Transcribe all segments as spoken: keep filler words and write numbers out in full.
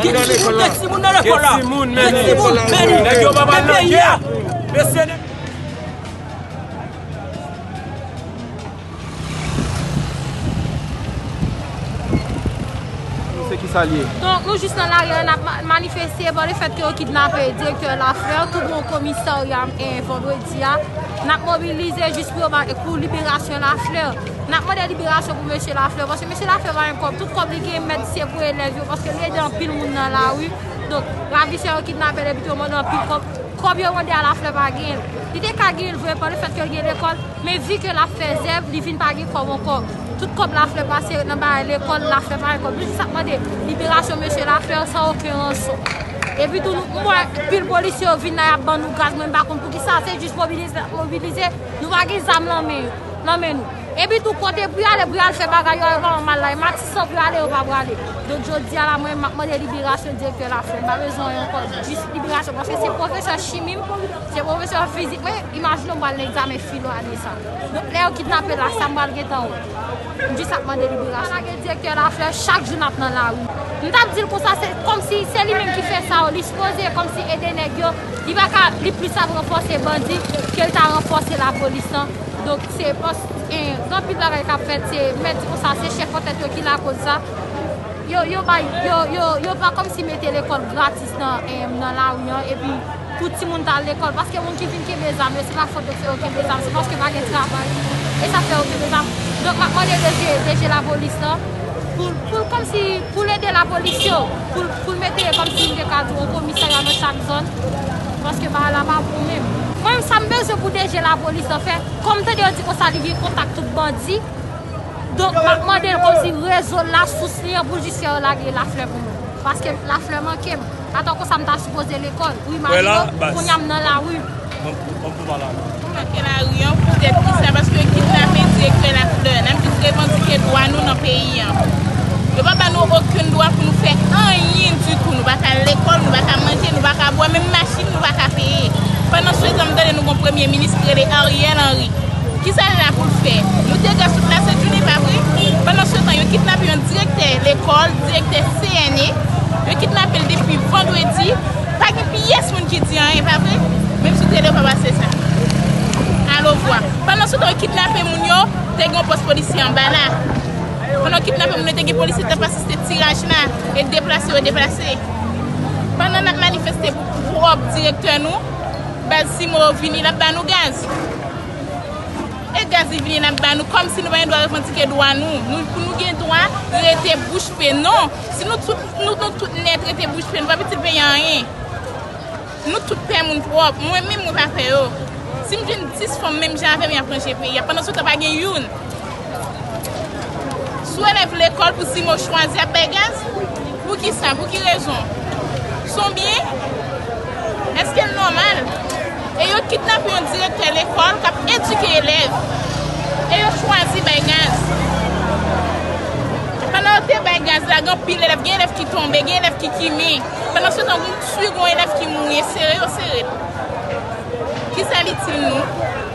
Gen timoun, gen timoun nan lekòl la. Gen timoun, men gen timoun, men nèg yo pa pral nan gè. Mesye, se ki sa l ye? Donk, nou jis nan lari a, n ap ma- manifeste pa le fèt ke yo kidnape direktè Lafleur, tout bon komisarya, eh, vandredi a. N ap mobilize jis pou yo ba- pou liberasyon Lafleur. N ap mande liberasyon pou mesye Lafleur, paske mesye Lafleur pa gen kòb. Tout kòb li gen, mèt se pou elèv yo, paske li ede anpil moun nan lari. Donk, ravisè yo kidnape l epi tou yo mande anpil kòb. Kòb yo mande a Lafleur pa genyen l. Li te ka genyen l vre pa le fèt ke l gen lekòl, men vi ke l ap fè zèv, li vin pa gen kòb ankò. Tout kòb Lafleur pase nan bagay lekòl, Lafleur pa gen kòb. Nou jis ap mande liberasyon mesye Lafleur san okenn ranson. Epi tou, nou, m wè pil polisye yo vin la, y ap ban nou gaz, mwen m pa konn poukisa, se jis mobilize, mobilize, nou pa gen zam nan men yo, nan men nou. Epi tou, kote pou y ale, pou y al fè bagay yo, yo pa mal la, e Matisan pou y ale, yo pa prale. Donk, jodi a la, mwen, m ap mande liberasyon direktè Lafleur. M pa bezwen ankò, jis liberasyon, paske se pwofesè chimi m, se pwofesè fizik mwen, imajine w pral nan egzamen filo ane sa. Donk, lè yo kidnape l la, sa m pral gentan wè? M jis ap mande liberasyon. Lage direktè Lafleur, chak jou n ap nan lari. M t ap di l konsa, se kòmsi se li menm ki fè sa yo, li sipoze kòmsi ede nèg yo, li pa ka, li plis ap ranfòse bandi ke l ta ranfòse lapolis lan. Donk, se pòs, eh, gen anpil bagay k ap fèt, se, mèt di konsa, se chèf antèt yo ki lakoz sa. Yo, yo bay, yo, yo, yo pa kòmsi mete lekòl gratis nan, eh, nan lari an, epi pou timoun t al lekòl, paske moun ki vin kenbe zam yo, se pa fòt yo fè yo kenbe zam, se paske pa gen travay, e sa fè yo kenbe zam. Donk, m ap mande DG, DG lapolis lan, pou, pou l kòmsi, pou l ede lapolis yo, pou, pou l mete kòmsi m te ka di yon komisarya nan chak zòn, paske bagay la pa bon menm. Mwen menm, sa m bezwen pou DG lapolis lan fè, kòm tande yo di konsa li gen kontak tout bandi, donk, m ap mande l kòmsi rezo l la, sous li an, pou l jis fè yo lage Lafleur pou mwen. Paske Lafleur manke m. Atan konsa m ta sipoze lekòl. Ou imajine w, kounye a m nan lari. Manke lari an poutèt kisa? Paske yo kidnape direktè Lafleur. N ap jis revandike dwa nou nan peyi an. Yo pa ba nou okenn dwa pou nou fè anyen ditou. Nou pa ka al lekòl, nou pa ka manje, nou pa ka bwè, menm machin nou pa ka peye. Pandan se tan, m tande nou gon premye minis ki rele Ariel Henry. Kisa l la pou l fè? Nou te gra sou plas Sentjounen, pa vre? Pandan se tan, yo kidnape yon direktè lekòl, direktè C N E, yo kidnape l depi vandredi, pa gen pyès moun ki di anyen, pa vre? Menm sou tele, yo pa pase sa. Alo vwa. Pandan se tan, yo kidnape moun yo, te gen yon pòs polisye anba la. Pandan yo kidnape moun yo, te gen polisye t ap asiste tiraj la, e deplase yo deplase. Pandan n ap manifeste pou pwòp direktè nou, baz Simo yo vini, l ap ba nou gaz. E gaz li vini, l ap ba nou, kòmsi nou pa gen dwa revandike dwa nou. Nou, pou nou gen dwa rete bouch be. Non, si nou tout, nou, nou tout nèt rete bouch be, nou p ap itil peyi a anyen. Nou tout pè moun pwòp. Mwen menm, mwen pa pè yo. Si m jwenn dis fanm menm jan avè m, y ap ranje peyi a. Pandan se tan, pa gen youn. Si w elèv lekòl pou Simo chwazi ap bay gaz, poukisa? Pou ki rezon? Se yon byen? Èske l nòmal? E yo kidnape yon direktè lekòl k ap edike elèv. E yo chwazi bay gaz. Pandan yo te bay gaz la, gen anpil elèv, gen elèv ki tonbe, gen elèv ki kimen. Pandan se tan, gon twi, gon elèv ki mouri, e sere yo sere l. Kisa l itil nou?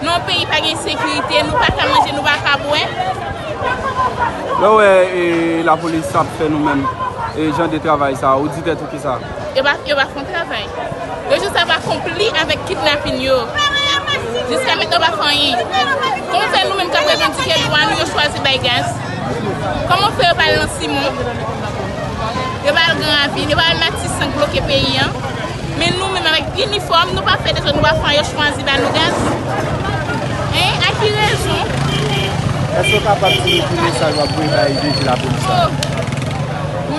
Nan yon peyi pa gen sekirite, nou pa ka manje, nou pa ka bwè. Lè w wè, e, lapolis ap fè nou menm, e, jan de travay sa, ou di tèt ou kisa? Yo pa, yo pa fè yon travay. Yo jis ap akonpli avèk kidnapin yo. Jiska mentnan, yo pa fè anyen. Kòman fè nou menm k ap revandike dwa nou, yo chwazi bay gaz? Kòman fè yo pa al nan Simon? Yo pa al Gran Ravin, yo pa al Matisan k bloke peyi an? Men nou menm avèk inifòm, nou pa fè dezòd, nou pa fè anyen, yo chwazi ba nou gaz. Hein? A ki rezon? Èske w kapab di nou ki mesaj w ap voye bay D G lapolis la? Oh.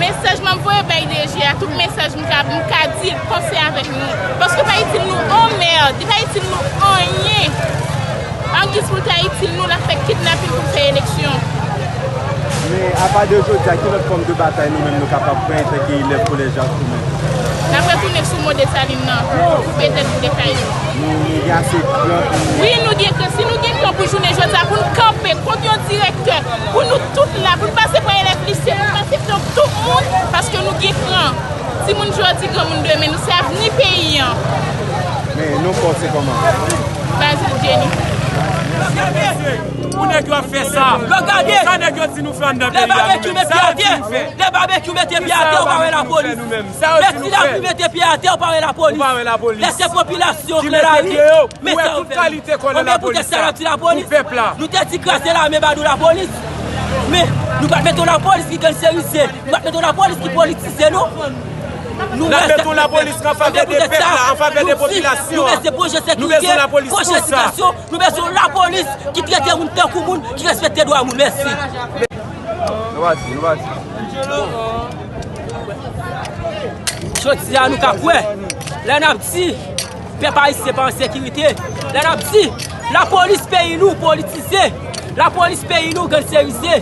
Mesaj m ap voye bay D G a, tout mesaj m ka, m ka di l, panse avèk nou. Paske pa itil nou on mèd, li pa itil nou anyen. Angiz pou l ta itil nou, l ap fè kidnapin pou l fè eleksyon. Men, apa de jodi a, ki lòt fòm de batay nou menm nou kapab pran antanke elèv kolèj Jacques Roumain? N ap retounen sou mo Desalin nan, pou koupe tèt boule kay yo. Nou, nou gen ase kran pou nou. Wi, nou gen kran. Si nou gen kran pou jounen jodi a, pou n kanpe kont yon direktè, pou nou tout la, pou n pase pran elèv lise, pou n pase pran tout moun, paske nou gen kran. Timoun jodi, granmoun demen, nou se avni peyi an. Men, non pa w se kòman? Bazil Jenny. Pou nèg yo ap fè sa. Yo gade. Sa nèg yo di nou fè anndan peyi a nou menm. Sa yo di nou fè. Lè Babekyou mete pye atè, ou pa wè lapolis. Sa yo di nou fè. Lè Ti Lapli mete pye atè, ou pa wè lapolis. Ou pa wè lapolis. Lè se popilasyon k nan lari, men sa yo fè. Ou wè tout kalite kòlè lapolis la pou pèp la. Nou te di kraze lame ba nou lapolis. Men, nou pa t mete yon lapolis ki gangsterize. Nou pa t mete yon lapolis ki politize, non. N ap mete yon lapolis an favè de pèp la, an favè de popilasyon an. Nou bezwen pwojè sekirite, pwojè edikasyon, nou bezwen yon lapolis ki trete moun tankou moun, ki respekte dwa moun. Mèsi. Nou pati, nou pati. Jodi a nou ka kwè, lè n ap di pèp ayisyen pa an sekirite, lè n ap di lapolis peyi nou politize, lapolis peyi nou gangsterize.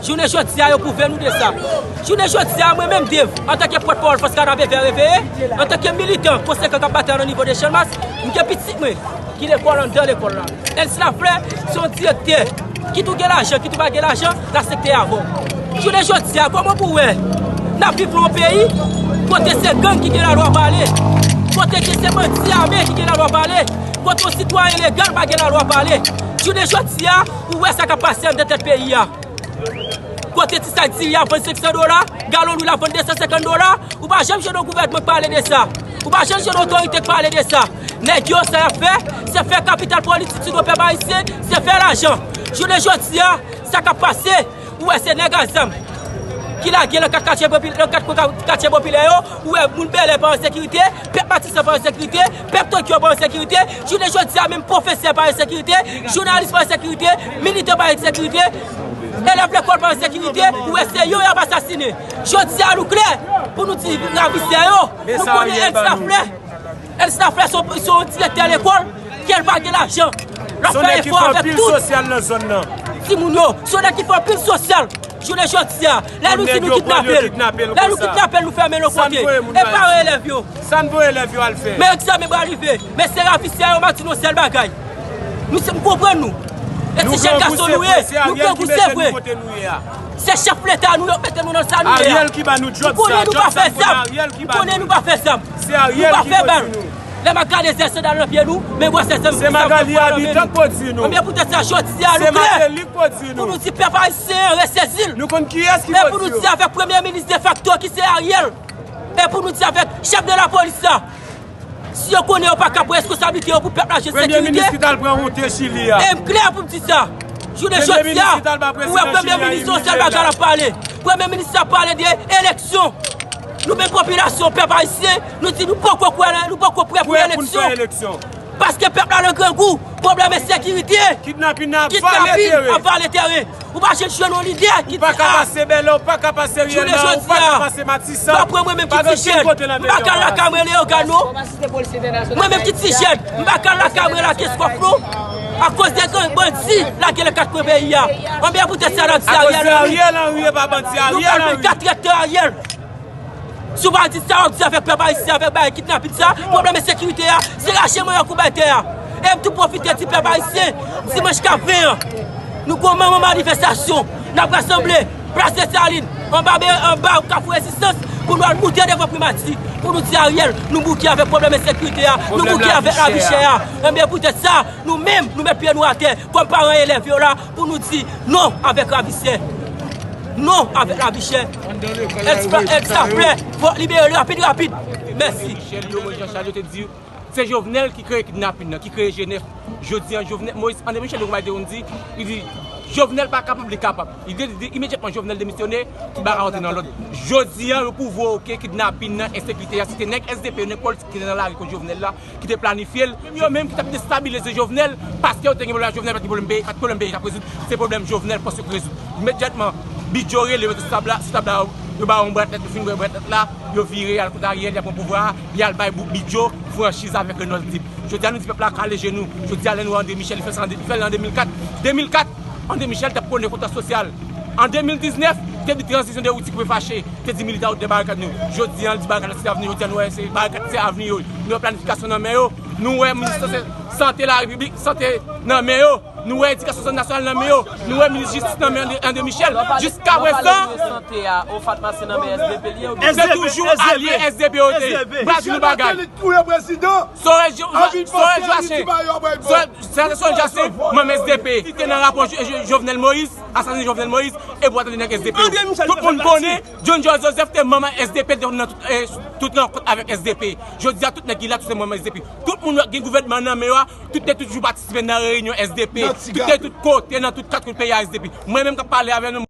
Jounen jodi a, yo pwouve nou de sa. Jounen jodi a, mwen menm, Dave, antanke pòtpawòl Fòs Kanapevè Reveye, antanke militan konsekan k ap batay nan nivo de Channmas, m gen pitit mwen ki lekòl anndan lekòl la. Èns Laflè se yon direktè, kit ou gen lajan, kit ou pa gen lajan, l aksepte avè w. Jounen jodi a, kòman pou w wè n ap viv nan yon peyi kote se gang ki gen lalwa pale, kote ke se bandi ame ki gen lalwa pale, kote yon sitwayen legal pa gen lalwa pale? Jounen jodi a, ou wè sa k ap pase anndan tèt peyi a. Kote ti sak diri ap vann senk san dola, galon lwil ap vann de san senkant dola, ou pa janm jwenn yon gouvènman k pale de sa. Ou pa janm jwenn yon otorite k pale de sa. Nèg yo, sa y ap fè, se fè kapital politik sou do pèp ayisyen, se fè lajan. Jounen jodi a, sa k ap pase, ou wè se nèg a zam ki lage nan kat katye popi-, nan kat katye popilè yo, ou wè moun bèlè pa an sekirite, pèp matisan pa an sekirite, pèp Tokyo pa an sekirite, jounen jodi a menm pwofesè pa an sekirite, jounalis pa an sekirite, militan pa an sekirite, elèv lekòl pa an sekirite, ou wè se yo y ap asasinen. Jodi a nou klè pou nou di ravisè yo, nou konnen Èns Laflè. Èns Laflè se yon, se yon direktè lekòl, ke l pa gen lajan. L ap fè efò avèk tout timoun yo. Se yon nèg ki fè anpil sosyal. Jounen jodi a, lè nou di nou kidnape l, lè nou kidnape l, nou fèmen l yon kote. E pa yo elèv yo. Sa n voye elèv yo al fè? Men egzanmen pral rive. Men se ravisè yo, m ap di nou yon sèl bagay. Nou se, m konprann nou. E ti jèn gason nou ye. Nou grangou, se vre. Se chèf leta nou, yo mete nou nan sa nou ye a. Ariel ki ba nou djòb sa. Nou konnen nou pa fè zam. Nou konnen nou pa fè zam. Nou pa fè bal. Lè m ap gade zèl sandal nan pye nou, men m wè se zam ki sa pran nan men nou. Anben poutèt sa, jodi a, nou klè pou nou di pèp ayisyen an resezi l. E pou nou di avèk premye minis defakto ki se Ariel. E pou nou di avèk chèf de lapolis la. Si yo konnen yo pa ka pran responsablite yo pou pèp la jwenn sekirite. Premye minis ki t al pran wonte Chili a. E m klè pou m di sa. Jounen jodi a, ou wè premye minis yon sèl bagay l ap pale. Premye minis la ap pale de eleksyon. Nou menm popilasyon, pèp ayisyen, nou di nou poko kwè nan, nou poko prè pou eleksyon. Paske pèp la nan grangou, pwoblèm ensekirite, kidnapin ap vale teren. Ou pa janm jwenn yon lidè ki di a. Ou pa ka pase Bèlè, ou pa ka pase Riel, ou pa ka pase Matisan. Pa pran mwen menm ki ti jèn, m pa ka al lakay mwen Leyogàn non. Mwen menm ki ti jèn, m pa ka al lakay mwen Lakeskòf non. Akoz de gang bandi lage nan kat kwen peyi a. Anben poutèt sa n ap di Ariel Henry. Ariel Henry e pa bandi, Ariel Henry. Nou pral pran kat trèt Ariel. Si w pa di sa w ap di avèk pèp ayisyen, avèk bagay kidnapin sa, pwoblèm ensekirite a, se rache manyòk ou bay tè a. E m tou pwofite di pèp ayisyen, dimanch k ap ven an, nou gon manman manifestasyon, n ap rasanble, plas Desalin, anba, anba Kafou Rezistans, pou nou al moute devan Primati, pou nou di Ariel, nou bouke avèk pwoblèm ensekirite a, nou bouke avèk lavi chè a. Enben, poutèt sa, nou menm, nou met pye nou atè, kòm paran elèv yo la, pou nou di non avèk ravisè. Non avèk lavi chè. Èks Laflè, fò libere l rapid, rapid. Mèsi. Michel, yo, Moïse Jean Charles, yo te di, se Jovenel ki kreye kidnapin nan, ki kreye G nèf. Jodi an, Jovenel, Moïse, André Michel, yo konn te konn di, li di, Jovenel pa kapab, li kapab. Li te di, imedyatman Jovenel demisyone, tout bagay rantre nan lòd. Jodi an, yo pwouve w ke kidnapin nan, ensekirite a, se te nèg S D P yo, nèg politik ki te nan lari kont Jovenel la, ki te planifye l. Yo menm ki t ap destabilize Jovenel, paske yo te gen pwoblèm ak Jovenel, pa t gen pwoblèm peyi, pa t pwoblèm peyi t ap rezoud, se pwoblèm Jovenel, fòs yo k rezoud. Imedyatman, Bidjo rele yo sou tab la, sou tab la, yo ba yo yon bwat lèt, yo fin ba yo bwat lèt la, yo vire, y al kot Ariel, y al pran pouvwa a, y al bay Bidjo franchiz avèk Renold Dib. Jodi a, nou di pèp la kale je nou. Jodi a, lè nou wè André Michel, li fè sa an de, li fè l an de mil kat. De mil kat, André Michel t ap pwone kontran sosyal. An de mil diznèf, te di tranzisyon de riti koupe fache. Te di militè yo te barikad nou. Jodi a, li di barikad la se avni. Jodi a, nou wè se barikad se avni yo. Nou wè planifikasyon nan men yo. Nou wè minis sante, sante la repiblik, sante nan men yo. Nou wè edikasyon nasyonal nan men yo. Nou wè minis jistis nan men André, André Michel. Jiska prezan, sante a, o Fatma se nan men S D P li ye ou se toujou alye S D P yo te ye. M pa di nou bagay. Touye prezidan. Sorel Joachim, Sorel Joachim, Sorel Joachim, manm S D P. Li te nan rapò Jovenel Moïse, asasen Jovenel Moïse, e pou atande nan S D P. Tout moun konnen, John George Joseph te manm S D P, te nan tout rankont avèk S D P. Jodi a, tout nèg ki la, tout se manm S D P. Tout moun ki gen gouvènman nan men yo a, tout te toujou patisipe nan reyinyon S D P. Tout te tout kote, nan tout kat kwen peyi a S D P. Mwen menm k ap pale avè nou,